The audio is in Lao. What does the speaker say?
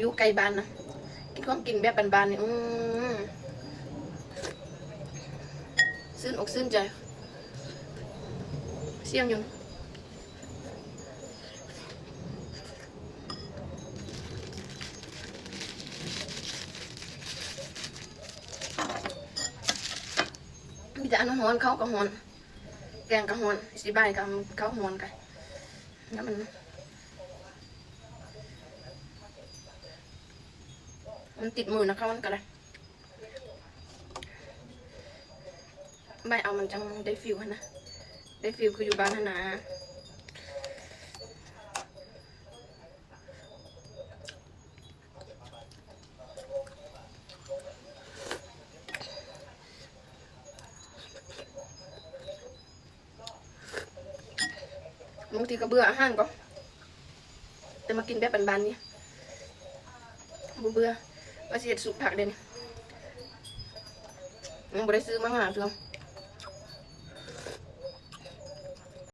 ຢູ່ໃກ້ບ້ານນະ ກິນຂອງກິນແບບບ້ານໆນີ້ ອືມ ຊື່ນອົກຊື່ນໃຈ ສ່ຽງຢູ່. ມີແຕ່ອັນຮ້ອນ ເຂົ້າກໍຮ້ອນ ແກງກໍຮ້ອນ ຊິບາຍກໍເຂົ້າຮ້ອນກະ ແລ້ວມັນ ມັນຕິດມືນະ ເຂົ້າມັນກໍໄດ້ ບາຍເອົາມັນຈັ່ງໄດ້ຟີວຫັ້ນນະ ໄດ້ຟີວຄືຢູ່ບ້ານຫັ້ນນະ. ບາງທີກໍເບື່ອອາຫານກໍ ແຕ່ມາກິນແບບບ້ານໆນີ້ ບໍ່ເບື່ອ. ວ່າຊິເຮັດຊຸບຜັກເດ້ນີ້ ຍັງບໍ່ໄດ້ຊື້ມາຫາເທື່ອ.